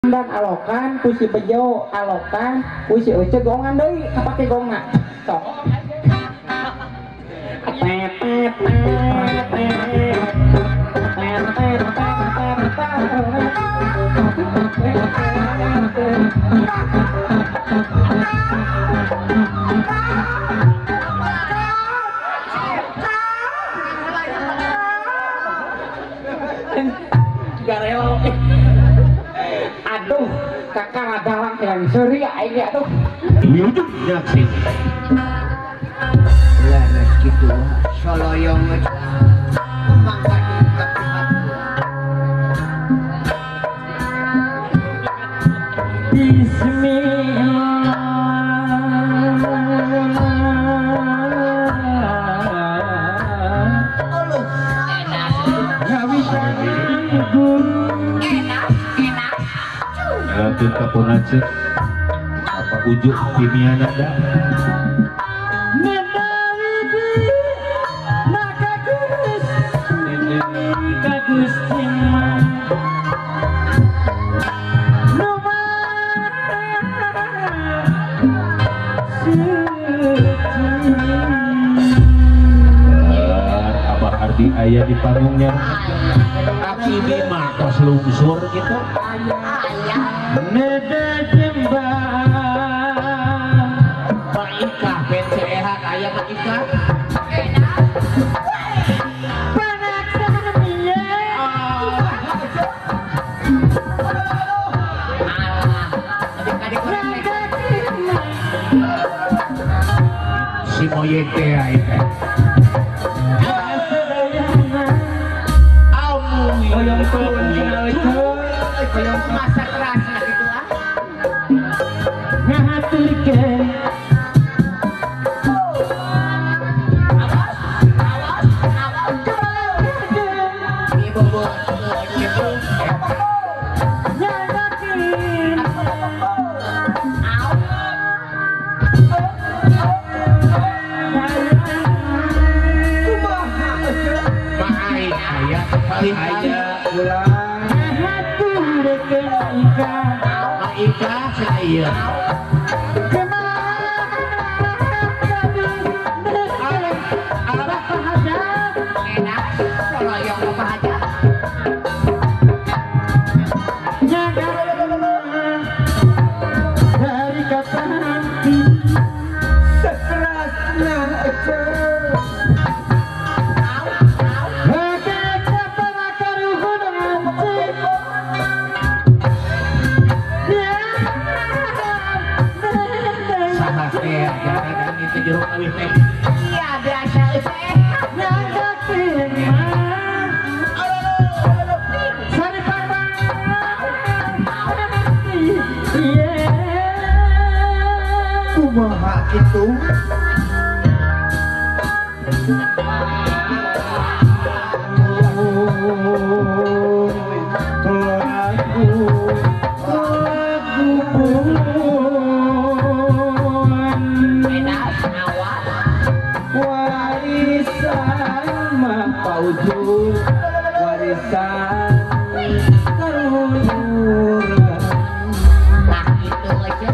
Dan alokan ku si Bejo, alokan ku si Uce gongan deui kapake gongna. Sok. Tet tet tet tet tet tet tet. Garelo. Aduh, kakak dalang yang seri aing aduh. Wujud nyaksi. Leres kitu, soloyong mangka ka Bismillah. Aduh, enak. Enak, enak. Nyalakeun kaponace apa ujuk pimiana da Abah Ardi aya di panggungnya aki Bima tos lungsur gitu. Neda jembah Pak Ika ben sehat aya Pak Ika. Si moyek teh aya teh. Hoyong hoyong masa kerasa gitu ah. Ngahaturkeun. Awas, awas, awas. Ibu bos, ibu. Aya ulah ngahaturkeun Ika. Ika cenah ieu. Enak, soloyong apa aja. Dari kata hati sekerasna aja. Iya biasa teh. Kumaha kitu? Warisan mah pauju, warisan karuhur. Nah itu aja.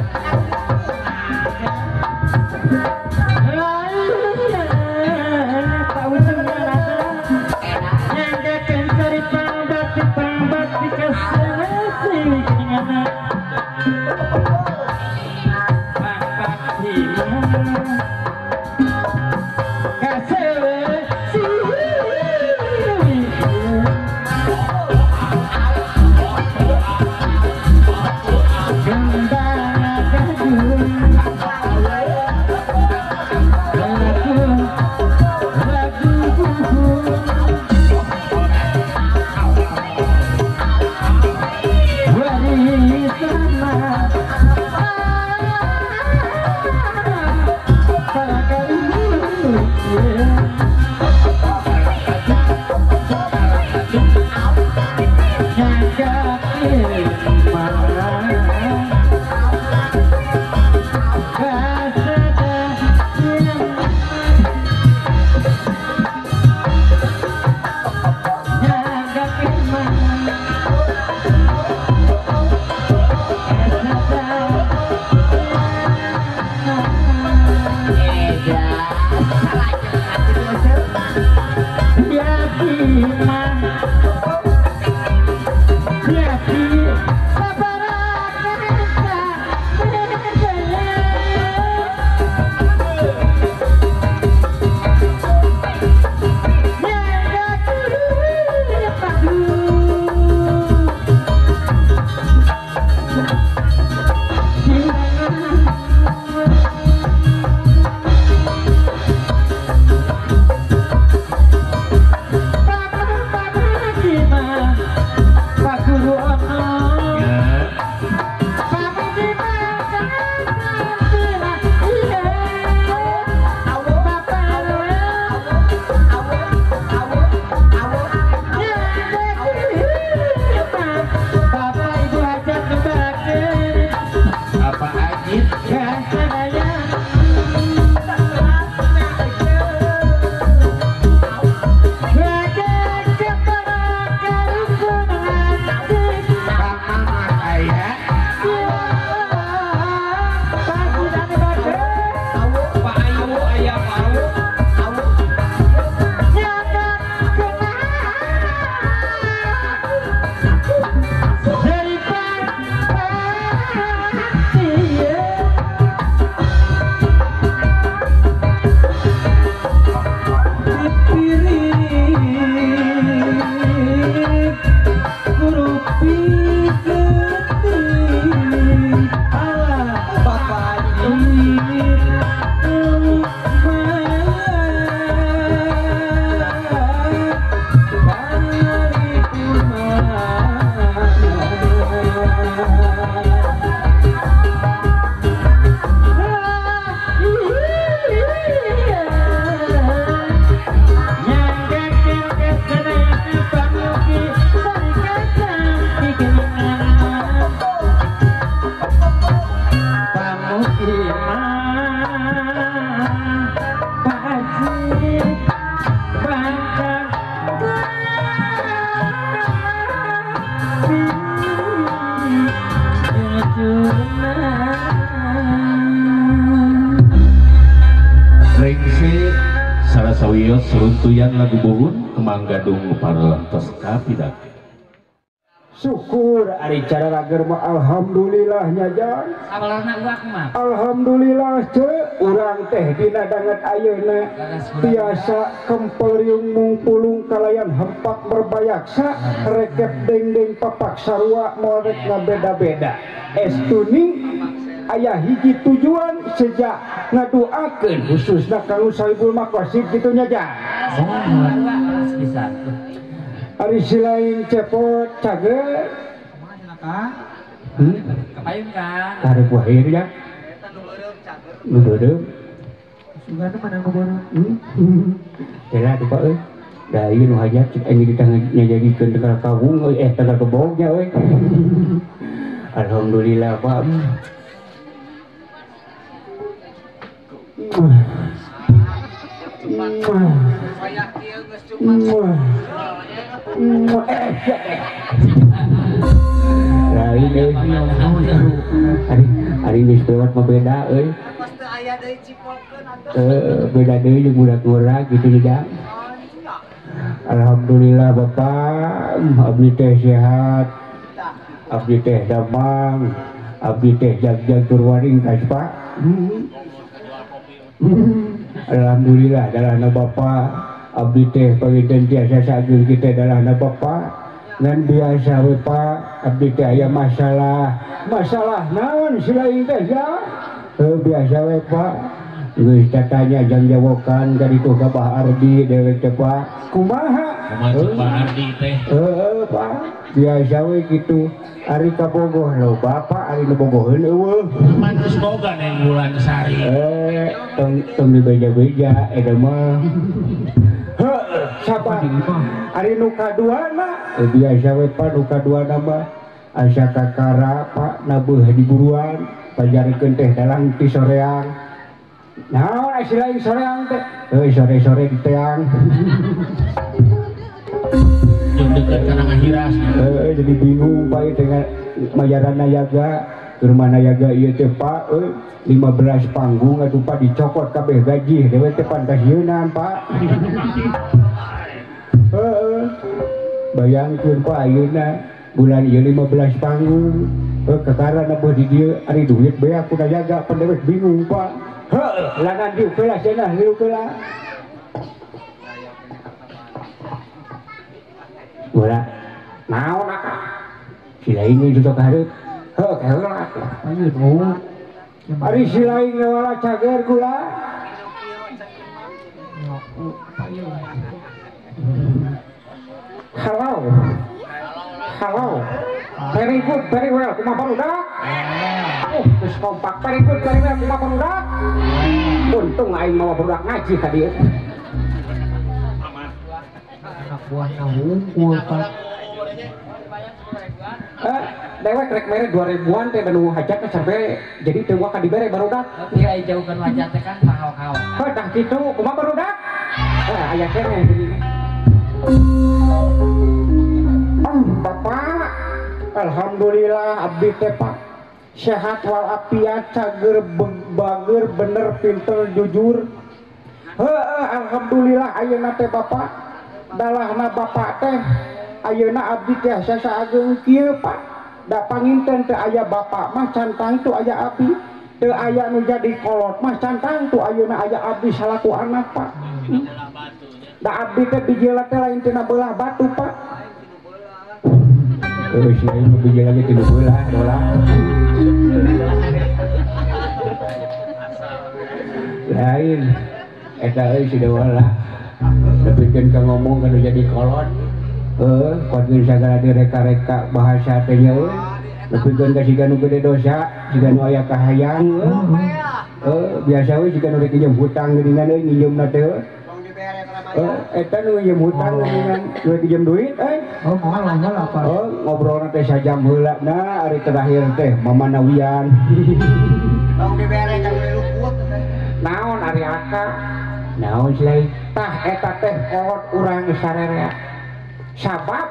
Sawios seruntuyan lagu Buhun Kemang Gadung Parlantos Kapidake. Syukur ari cara rager mah alhamdulillah nya jang. Sabalana uak mah. Alhamdulillah ce urang teh dina danget ayeuna biasa kempel riung mungpulung kalayan hempak berbayaksa rekep dengdeng papak sarua moal rek ngabeda-beda. Estuni aya hiji tujuan sejak ngaduakeun khususna kanggo Sahibul Maqasid kitu nya jang. Ari silain cepot cager Kapayun ka. Karep wahir ya. Nu beureum. Sugana mana nu beureum? Tela duka euy. Da ieu nu hajat cik anjing ditah nyajadikeun tegal kawung euy tegal kebog nya euy. Alhamdulillah Pak. Lain euy. Ari geus lewat mah beda euy. Beda deui jeung budak ngora gitu juga. Alhamdulillah Bapak, abdi teh sehat. Abdi teh damang, abdi teh jagjag tur waringkas Pak. Alhamdulillah dalahna Bapak, abdi teh panginten tiasa sageung kita dalahna Bapak. Ngan biasa we Pak, abdi teh aya masalah. Masalah naon silain teh ya? Biasa we Pak. Geus tatanya jang jawokan ka ditu ka Bah Ardi dewek teh Pak. Kumaha? Kumaha ceuk Bah Ardi teh? Heeh Pak, biasa we kitu. Ari kabogoh lo Bapak, ari nu bogoheun eueuh. Pan geus boga neng bulan sari. Tong dibeja-beja eta mah. Heuh, sapa? Ari nu kaduana? Biasa we Pak, nu kaduana mah asa kakara Pak nabeuh di buruan, pajarkeun teh dalang ti soreang. Naon aya lain soreang teh? Heuh, sore-sore di teang. Jeung deukeut kana ngahiras. Heeh, jadi bingung Pak dengan mayaran nayaga, keur nayaga ieu teh Pak euy 15 panggung atuh Pak dicokot kabeh gaji dewek teh pantasieunaan Pak. Heeh. Bayangkeun Pak ayeuna bulan ieu 15 panggung, heuh kakara nabeuh di dieu ari duit beak ku nayaga pan dewek bingung Pak. Heuh, langan dieu heula cenah dieu heula. Bola naon akak? Si lain geus ka hareup. Heuh heula atuh. Ayeuna. Ari si lain ngawala cager gula. Halo. Halo. Very good, very well. Kumaha barudak? Oh, geus kompak. Very good, very well. Kumaha barudak? Untung aing mawa barudak ngaji ka dieu. Anak buahna wungkul Pak. Dewek rek mere 2000-an teh nu hajatna sampai jadi teu ka dibere barudak. Iya jauhkeun wajah teh kan mahal-mahal. Heuh tah kitu, kumaha barudak? Aya keneh jadi. Bapak, alhamdulillah abdi teh Pak sehat walafiat, cager bager, bener, pinter, jujur. Heuh, alhamdulillah ayeuna teh Bapak, dalahna Bapak teh ayeuna abdi teh sasageung kieu Pak. Da panginten teu aya Bapak mah can tangtu aya abdi, teu aya nu jadi kolot mah can tangtu ayeuna aya abdi salaku anak Pak. Da abdi teh bijilna teh lain tina beulah batu Pak. Terus lain nu bijil lagi tina beulah dola. Lain eta euy si Dewala. Nepikeun ka ngomong ka nu jadi kolot. Heuh, kuat sagala direka-reka bahasa teh nya euy. Nepikeun ka siga nu gede dosa, siga nu aya kahayang euy. Heuh, biasa we siga nu rek nginjem hutang geuningan euy nginjemna teh euy. Eta nu nginjem hutang geuningan, nu rek nginjem duit euy. Oh, moal moal apa? Oh, ngobrolna teh sajam heula na ari terakhir teh mamanawian. Tong dibere ka luput. Naon ari aka? Naon sih? Tah eta teh kolot urang sarerea. Sabab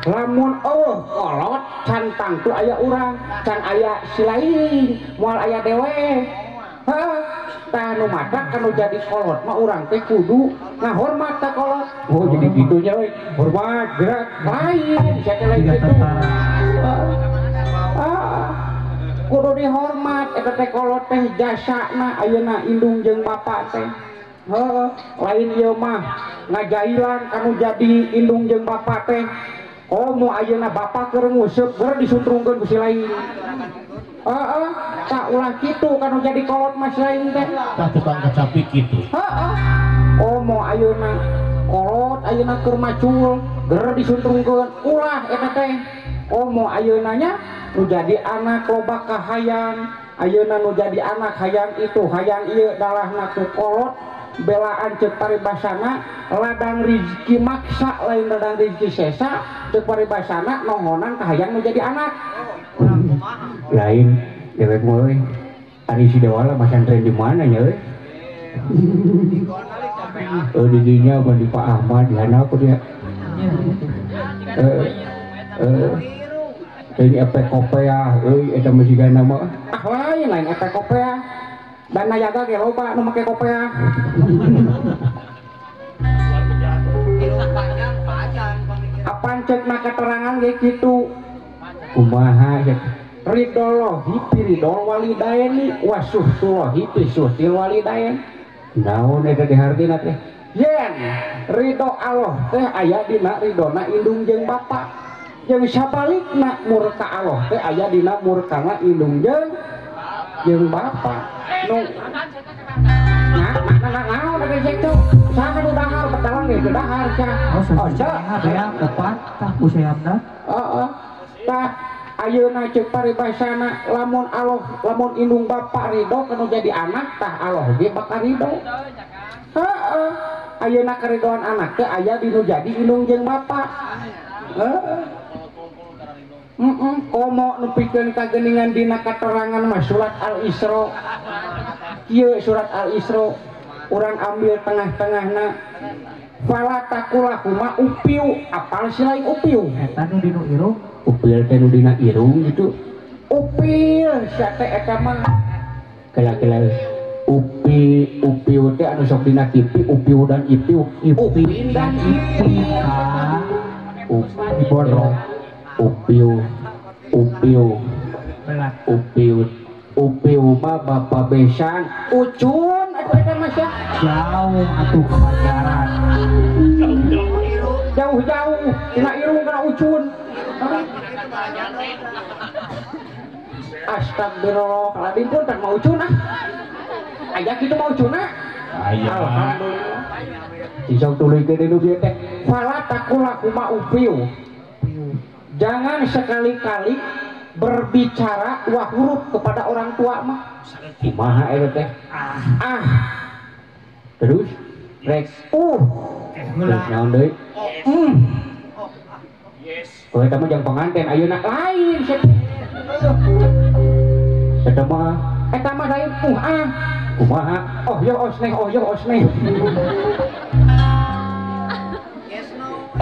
lamun eueuh kolot can tangtu aya urang, can aya si lain, moal aya dewe. Heuh, tah nu matak kanu jadi kolot mah urang teh kudu ngahormat ka kolot. Oh, jadi kitu nya euy. Hormat gerak lain, sia teh lain kitu. Kudu dihormat eta teh kolot teh jasana ayeuna indung jeung bapak teh. Heuh, lain ieu mah ngajailan kanu jadi indung jeung bapak teh. Komo ayeuna bapak keur nguseup keur disuntrungkeun ku si lain. Heeh, tah ulah kitu kanu jadi kolot mah si lain teh. Tah tukang kacapi kitu. Heeh. Komo ayeuna kolot ayeuna keur macul ger disuntrungkeun ulah eta teh. Komo ayeuna nya nu jadi anak loba kahayang, ayeuna nu jadi anak hayang itu hayang ieu dalahna ku kolot. Belaan cek paribasana ladang rizki maksa lain ladang rizki sesa cek paribasana nohonan kahayang menjadi anak lain dewek mah euy. Ari si Dewala masantren di mana nya euy? Di dinya apa di Pak Ahmad di handap dia. Ini efek kopea euy eta mah sigana mah. Ah lain lain efek kopea. Dan nayaga ge loba nu make kopea. Apan cek na keterangan ge kitu. Kumaha cek? Ridolohi piridol walidaini wasuhtulohi pisuhtil walidain. Naon eta dihartina teh? Yen ridho Allah teh aya dina ridona indung jeung bapa. Jeung sabalikna murka Allah teh aya dina murkana indung jeung bapa. Nu nah naon eta cek tuh? Saha nu dahar betalang ge dahar cah. Oh, cenah opat tah ku sayapna. Heeh. Tah ayeuna ceuk paribasana lamun Allah lamun indung bapa ridho kanu jadi anak tah Allah ge bakal ridho. Heeh. Ayeuna karidoan anak teh aya dinu jadi indung jeung bapa. Heeh. Komo nepikeun kageningan dina katerangan mah surat Al-Isra. Kieu surat Al-Isra urang ambil tengah-tengahna. Fala takulahuma upiu, apal si lain upiu. Eta nu dinu irung, upil teh nu dina irung gitu. Upil sia teh eta mah kela-kela upi upiu teh anu sok dina TV, upiu dan ipiu, upin dan ipin. Upi bodong. Upiu upiu upiu upiu mah bapa besan ucun atuh eta mah sia jauh atuh kepajaran jauh-jauh dina irung kana ucun. Astagfirullahaladzim pun tak mau cuna. Aya kitu mau cuna. Aya. Alhamdulillah. Cisong tuluykeun nu bieu teh. Fala taqulakuma upiu. Jangan sekali-kali berbicara dua huruf kepada orang tua mah. Kumaha eta teh? Ah. Terus rek Terus naon deui? Yes. Oh, eta mah jang pengantin ayeuna lain sia. Eta mah eta mah lain ah. Kumaha? Oh yo osneh, oh yo osneh.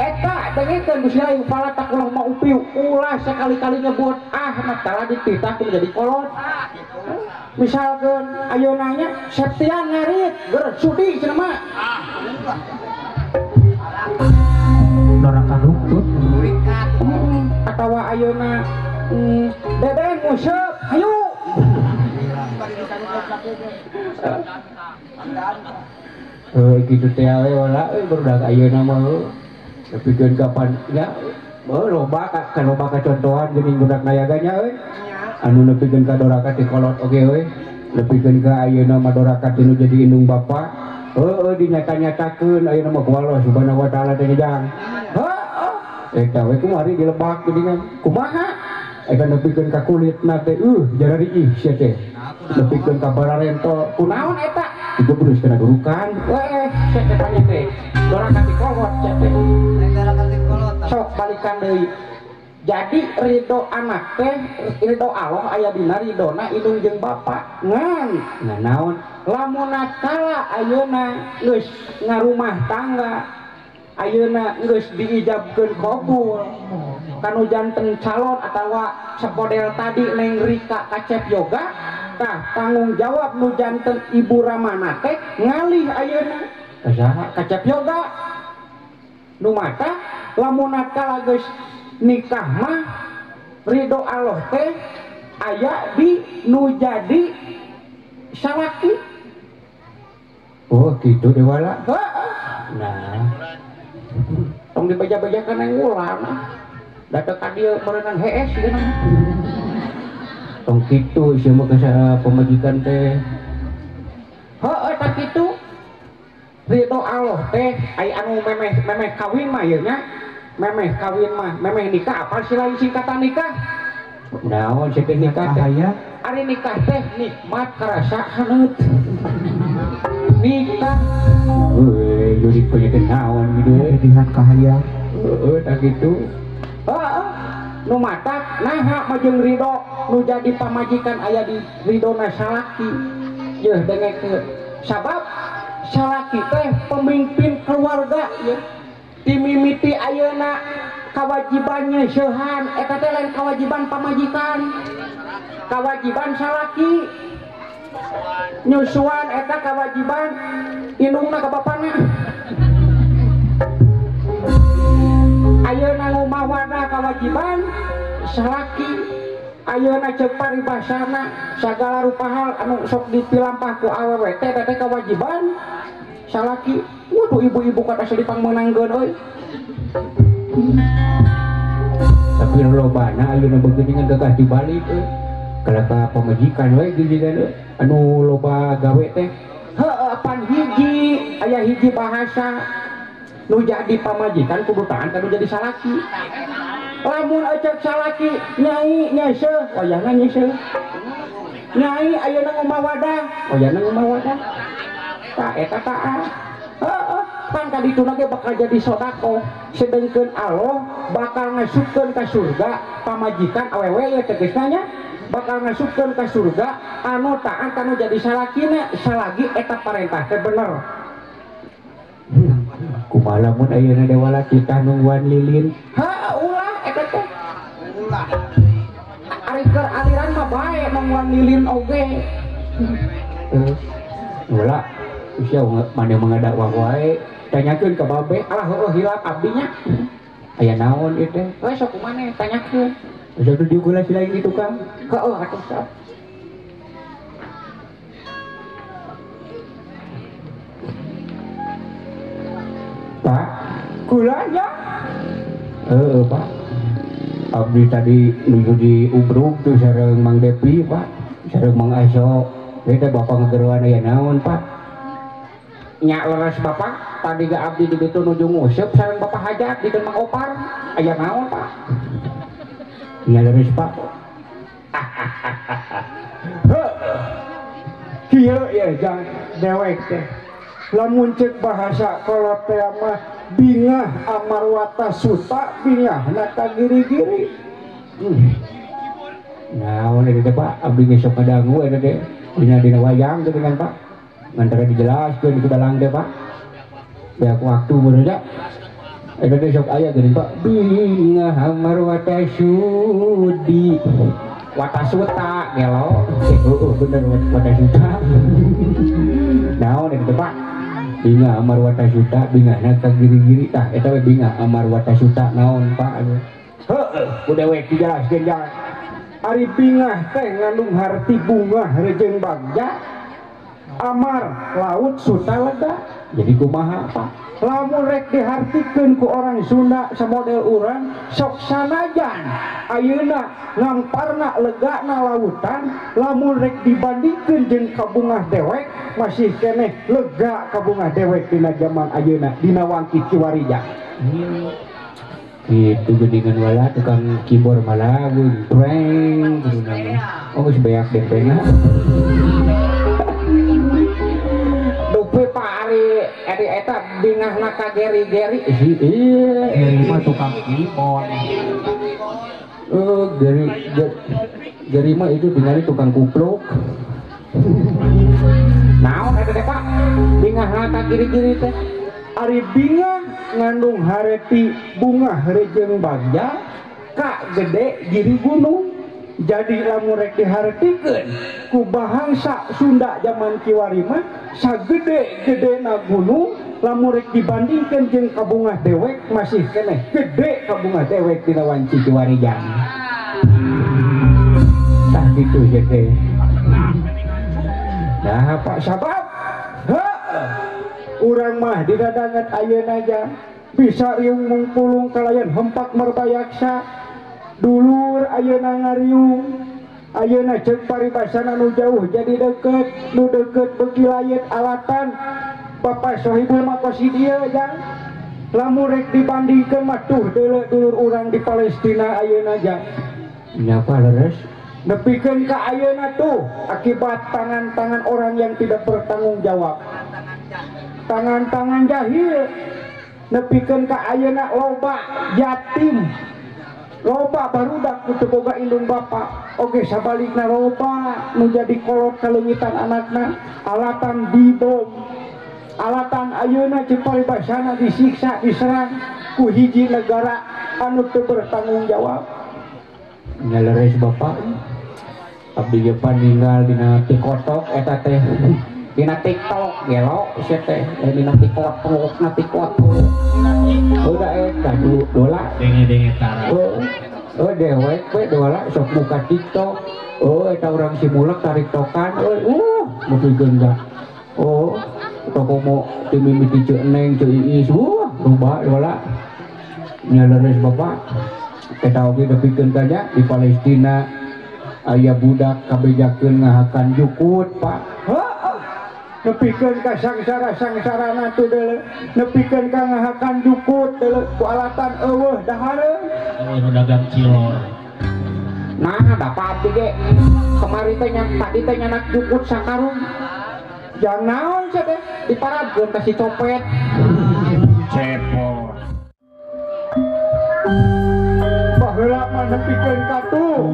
Eta dengekeun Gusti lain fala taqulah ma upiu ulah sekali-kali nyebut ah mah dititah kudu jadi kolot. Misalkeun ayeuna nya Septian ngarit ger sudi cenah mah. Doraka duktut atawa ayeuna Deden museup hayu. Kitu teh we wala euy barudak ayeuna mah nepikeun kapan nya loba ka loba kacontohan geuning budak nayaganya euy. Anu nepikeun ka doraka ti kolot oge euy. Nepikeun ka ayeuna mah doraka ti nu jadi indung bapa. Heueuh dinyata-nyatakeun ayeuna mah ku Allah Subhanahu wa taala teh jang. Heueuh eta we kumari dilebak geuningan. Kumaha? Eta nepikeun ka kulitna teh jarari ih sia teh. Nepikeun ka bararento. Kunaon eta? Digebrus kana durukan. Weh sia teh tanya teh. Doraka ti kolot sia teh. Sok balikan deui. Jadi ridho anak teh ridho Allah aya dina ridhona indung jeung bapa. Ngan naon? Lamun kala ayeuna geus ngarumah tangga, ayeuna geus diijabkeun qabul kanu janten calon atawa sepodel tadi Neng Rika Kacep Yoga, tah tanggung jawab nu janten ibu ramana teh ngalih ayeuna ka saha? Kacep Yoga. Nu mata lamun kala geus nikah mah ridho Allah teh aya di nu jadi salaki. Oh gitu deh wala. Nah tong dibeja-bejakan yang ulah da teu ka dieu meureunan hees ieu mah. Tong kitu ieu mah ka pamajikan teh. Heueuh tah kitu ridho Allah teh aya anu memeh kawin mah ieu nya. Memeh kawin mah, memeh nikah apa sih lain singkatan nikah? Naon sih nikah teh? Ari nikah teh nikmat kerasa haneut. Nikah. Heueuh, jadi penyekeun naon gitu we. Jadian kahayang. Heueuh tah kitu. Heeh. Nu matak naha mah jeung ridho nu jadi pamajikan aya di ridhona salaki. Yeuh dengekeun. Sabab salaki teh pemimpin keluarga yeuh. Dimimiti ayeuna kewajibannya seuhan eta teh lain kewajiban pamajikan, kewajiban salaki nyusuan eta kewajiban indungna ka bapana. Ayeuna ngumah wadah kewajiban salaki. Ayeuna ceuk paribasana sagala rupa hal anu sok dipilampah ku awewe teh eta teh kewajiban salaki. Waduh ibu-ibu kata asli pangmeunangkeun euy. Tapi lobana ayeuna beugeuningan gagah dibalik euy. Kalaka pamajikan we geuningan euy anu loba gawe teh. Heueuh pan hiji aya hiji bahasa nu jadi pamajikan kudu tahan kanu jadi salaki. Lamun eceuk salaki nyai nyeuseuh wayahna nyeuseuh. Nyai ayeuna ngomah wadah wayahna ngomah wadah. Tah eta taat. Heeh, pan kadituna ge bakal jadi sedekah. Sedengkeun Allah bakal ngasupkeun ka surga pamajikan awewe ye tegasna nya bakal ngasupkeun ka surga anu taat kanu jadi salakina salagi eta parentah teh bener. Kumaha lamun ayeuna dewala kita nungguan lilin? Heuh ulah eta teh. Ulah. Ari keur aliran mah bae nungguan lilin oge. Heuh. Ulah. Usia mana mengadakwah wae tanyakeun ka babe alah heueuh hilap abdinya aya naon ieu teh we sok kumaha tanyakeun geus atuh diugula si lain di tukang heueuh atuh sok. Pak kula nya heueuh Pak Abdi tadi nuju di Ubrug tuh sareng Mang Depi Pak, sareng Mang Aso. Ieu teh bapak ngegeroan aya naon Pak? Nya leres bapak, tadi ge abdi di ditu nuju nguseup sareng bapak hajat di Mang Opar. Aya naon Pak? Nya leres Pak. Heuh. Kieu ye jang dewek teh. Lamun cek bahasa kolot teh mah bingah amarwata suta bingahna ka giri-giri. Naon eta teh Pak, abdi ge sok ngadangu eta teh dina wayang teh dengan Pak. Ngantara dijelaskeun ku dalang teh Pak. Beak waktu bener nya. Eta teh sok aya geuning Pak, bingah amarwata sudi. Watasuta gelo. Heueuh bener watasuta. Naon eta teh Pak? Bingah amar watasuta bingahna ka giri-giri tah eta we bingah amar watasuta naon Pak? Heueuh, ku dewek dijelaskeun jang. Ari bingah teh ngandung harti bungah rejeung bagja. Amar laut suta lega. Jadi kumaha Pak? Lamun rek dihartikeun ku orang Sunda samodel urang sok sanajan ayeuna ngamparna legana lautan lamun rek dibandingkeun jeung kabungah dewek masih keneh lega kabungah dewek dina zaman ayeuna dina wangki kiwarija. Gitu geuningan wala tukang keyboard malah breng geuningan. Oh geus beak DP-na. Dupi Pak Ari ari eta bingahna ka geri-geri. Iya, Geri mah tukang keyboard. Oh, geri mah itu tinggali tukang kupluk. Naon eta teh Pak? Bingahna ka giri-giri teh. Ari bingah ngandung hareti bungah rejeung bagja ka gede giri gunung. Jadi lamun rek dihartikeun ku bahasa Sunda zaman kiwari mah sagede gedena gunung lamun rek dibandingkeun jeung kabungah dewek masih keneh gede kabungah dewek dina wanci kiwari jang. Tah kitu ye teh. Nah Pak sabab heuh urang mah didadangan ayeuna jang bisa riung mungpulung kalayan hempak merbayaksa dulur ayeuna ngariung ayeuna ceuk paribasana nu jauh jadi deket nu deket beuki layet alatan Bapak Sohibul Maqasid ieu jang lamun rek dibandingkeun mah tuh deuleu dulur urang di Palestina ayeuna jang nya apa leres nepikeun ka ayeuna tuh akibat tangan-tangan orang yang tidak bertanggung jawab tangan-tangan jahil nepikeun ka ayeuna loba yatim loba barudak nu teu boga indung bapa oge sabalikna loba nu jadi kolot kaleungitan anakna alatan dibom alatan ayeuna cek paribasana disiksa diserang ku hiji negara anu teu bertanggung jawab. Nya leres bapak abdi ge paninggal dina tikotok eta teh dina TikTok gelo sia teh dina tikotok na tikotok udah eta dola denge-denge tara. Oh dewek we dola sok buka TikTok. Oh eta urang simulek tarik tokan euy mupikeun ka. Oh toko mo ti mimiti ceuk Neng ceuk Iis loba dola. Nya leres bapak eta oge depikeun ka nya di Palestina aya budak kabejakeun ngahakan jukut Pak. Heuh nepikeun ka sangsara-sangsarana tuh deuleu nepikeun ka ngahakan jukut deuleu ku alatan eueuh dahareun eueuh nu dagang cilor. Nah bapak abdi ge kemari teh tadi teh nyanak jukut sakarung jang naon sia teh diparabkeun ka si copet cepot. Baheula mah nepikeun ka tuh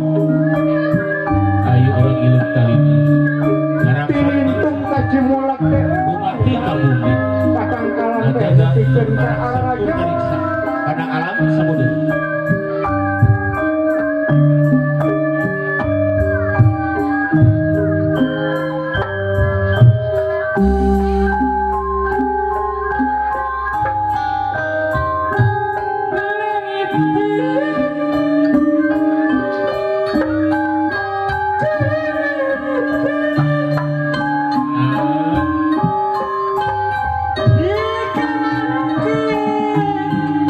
ayo urang ileuk talini tilintung ka Cimulak teh bupati ka bumi patangkalan teh nepikeun ka Araraja kana alam samudera.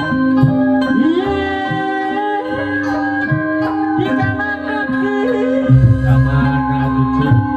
Yeah. Kamana atuh Ceu?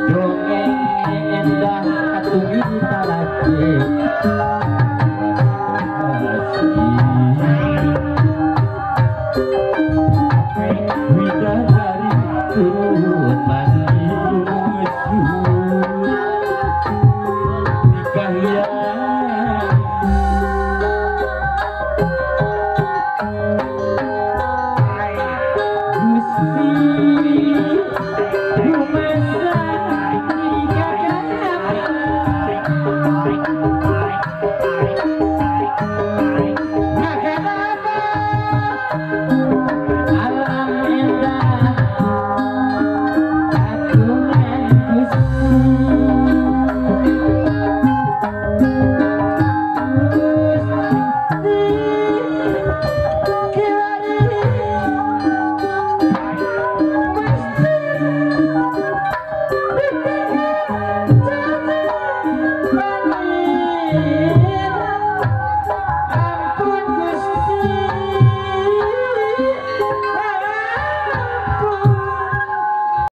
Dongeng endah atuh kita lagi.